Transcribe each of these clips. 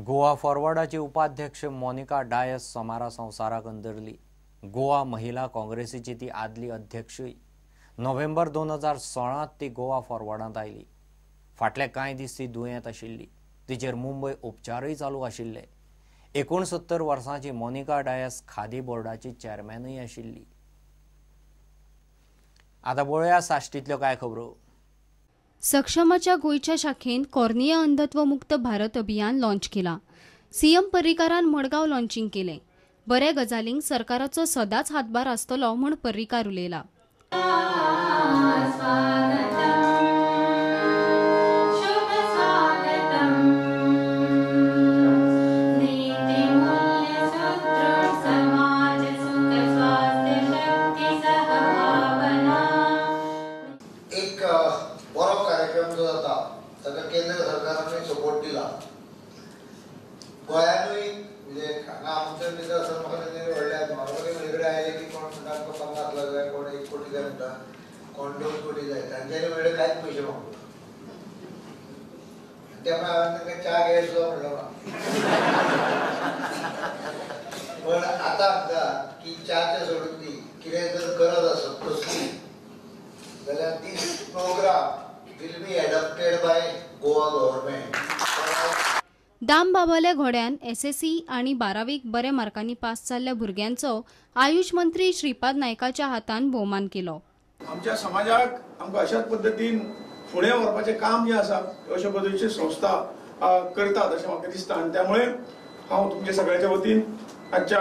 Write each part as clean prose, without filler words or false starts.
गोवा फॉरवर्डाची उपाध्यक्ष मोनिका डायस सोमारा संवसाराक अंदरली. गोवा महिला काँग्रेसीची ती आदली अध्यक्षूय. नोव्हेंबर 2016 ती गोवा फॉरवर्डांत आयली. फाटले कांय दीस ती दुयेंत आशिल्ली. तिचेर मुंबय उपचारूय चालू आशिल्ले. 69 वर्सांची मोनिका डायस खादी बोर्डाची चेअरमॅनूय आशिल्ली. आतां पळोवया साश्टींतल्यो कांय खबरो. सक्षमाच्या गोंयच्या शाखेन कॉर्निया अंधत्व मुक्त भारत अभियान लॉन्च केला. सीएम पर्रीकारान मडगांव लॉन्चिंग केलें. बऱ्या गजालींक सरकाराचो सदांच हातभार आसतलो म्हूण पर्रीकार उलयला. केंद्र सरकारानूय सपोर्ट दिला. गोंयानूय म्हणजे हांगा आमच्या भितर आसा म्हाका तेंच्यांनी व्हडले नॉर्मली म्हजे कडेन आयले की कोण म्हणटा आमकां 50 लाख जाय, कोण 1 कोटी जाय म्हणटा, कोण 2 कोटी जाय. तांच्यांनी म्हळ्यार कांयच पयशे मागूंक ना. त्यामुळे हांवें तांकां च्या घे सुद्दां म्हणलो ना. पण आतां आमकां की च्याचें सोडून दी, कितें जर गरज आसत कसली जाल्यार this programme will be adopted by Goa government. दाम बाबाल्या घोड्यान एसएससी आनी 12वीक बऱ्या मार्कांनी पास जाल्ल्या भुरग्यांचो आयुष मंत्री श्रीपाद नायकाच्या हातान भोवमान केलो. आमच्या समाजाक आमकां अशाच पद्दतीन फुडें व्हरपाचें काम जें आसा अशे पद्दतीची संस्था करतात अशें म्हाका दिसता. आनी त्यामुळे हांव तुमच्या सगळ्याच्या वतीन आजच्या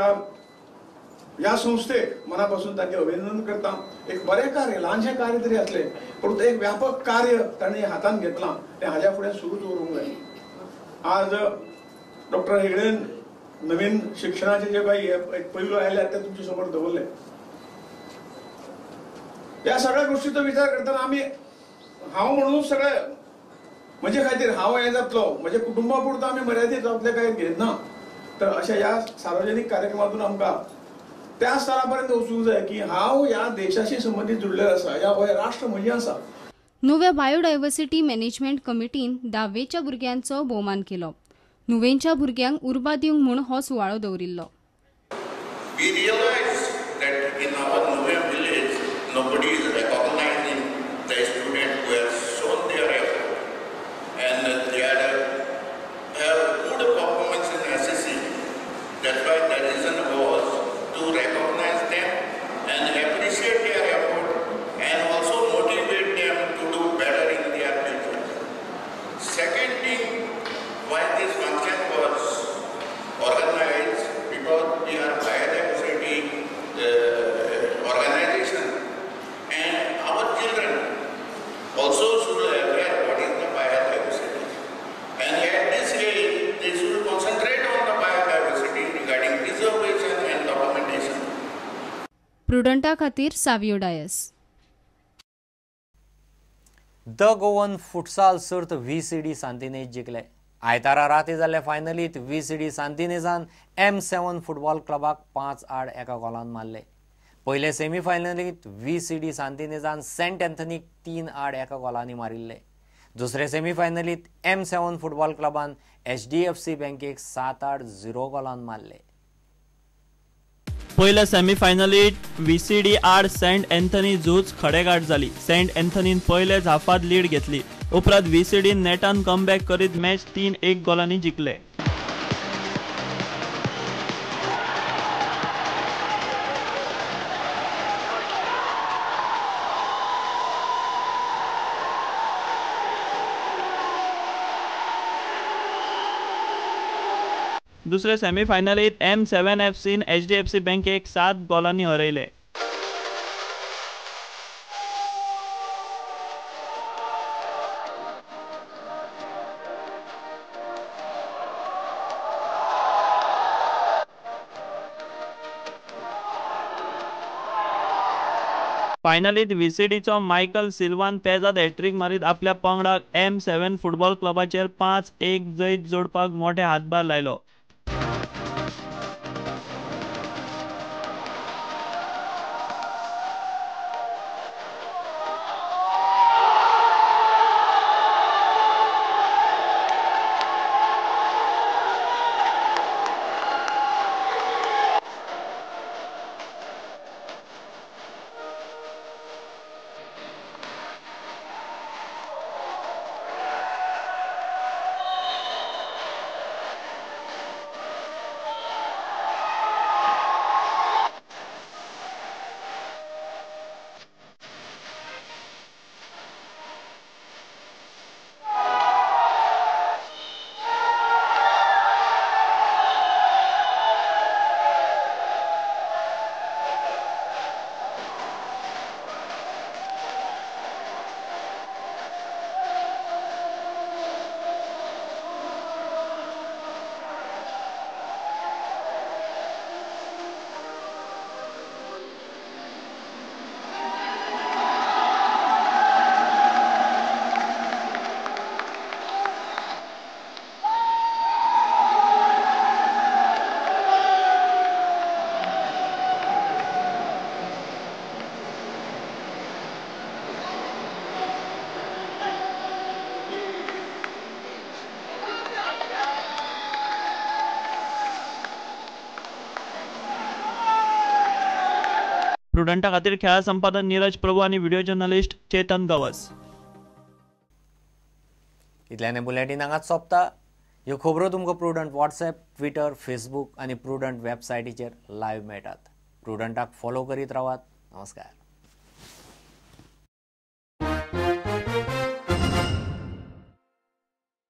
ह्या संस्थेक मनापासून तांचें अभिनंदन करता. एक बरें कार्य, ल्हानशें कार्य तरी आसलें परंतु एक व्यापक कार्य तांणी हातान घेतलां तें हाज्या फुडें सुरूच उरूंक जाय. आज डॉक्टर हेगडेन नवीन शिक्षणाचे जे काही एक पैलू आयल्यात ते तुमच्या समोर दवरले. ह्या सगळ्या गोष्टीचो विचार करतना आमी हांव म्हणून सगळे म्हजे खातीर हांव हें जातलो, म्हज्या कुटुंबा पुरतो आमी मर्यादीत जातले काय घेतना, तर अशा ह्या सार्वजनिक कार्यक्रमातून आमकां त्या स्तरापर्यंत वचूंक जाय की हांव ह्या देशाशी संबंदीत जुडलेलो आसा, ह्या हो राष्ट्र म्हजें आसा. नुवें बायोडायव्हर्सिटी मॅनेजमेंट कमिटीन 10वेच्या भुरग्यांचो भोवमान केलो. नुवेंच्या भुरग्यांक उर्बा दिवंक म्हूण हो सुवाळो दवरिल्लो. We realize that in our Nuvem village nobody is recognizing the student who has shown their effort and they have good performance in SSC. That's why the reason was to recognize them and appreciate their effort and also motivate them to do better in their future. Second thing, why this function was organized, because we are biodiversity organization and our children also should aware what is the biodiversity. And at this age, they should concentrate on the biodiversity regarding preservation and documentation. प्रुडंटा खातीर Savio Dias. The Goan futsal सर्त VCD सांतिनेज जिखले. आयतारा राती जाल्ले फायनलीत VCD सांतिनेजान M7 football क्लबाक 5-1 गोलान मारले. पयले सेमीफायनलीत VCD सांतिनेजान Saint अँथनीक 3-1 गोलांनी मारिल्ले. दुसरे सेमीफायनलीत M7 football क्लबान HDFC बँकेक 7-0 गोलान मारले. पयल्या सेमीफायनलीत VCD आड सेंट अँथनी झूज खडेगाठ जाली. सेंट अँथनीन पयले झाफात लीड घेतली. उपरांत VCD नेटान कमबॅक करीत मॅच 3-1 गोलांनी जिखले. दुसरे सेमीफायनलीत M7 FCन HDFC बँकेक 7 गोलांनी हरयले. फायनलीत VCDचो मायकल सिल्वान पेजाद हॅट्रीक मारीत आपल्या पंगडाक M7 football क्लबाचेर 5-1 जैत जोडपाक मोठे हातभार लायलो. प्रुडंटा खातीर खेळा संपादक नीरज प्रभू आनी व्हिडिओ जर्नलिस्ट चेतन गवस. इतल्याने बुलेटीन हांगाच सोंपता. ह्यो खबरो तुमकां प्रुडंट वॉट्सएप, ट्विटर, फेसबूक आनी प्रुडंट वेबसायटीचेर लायव्ह मेळटात. प्रुडंटाक फॉलो करीत रावात. नमस्कार.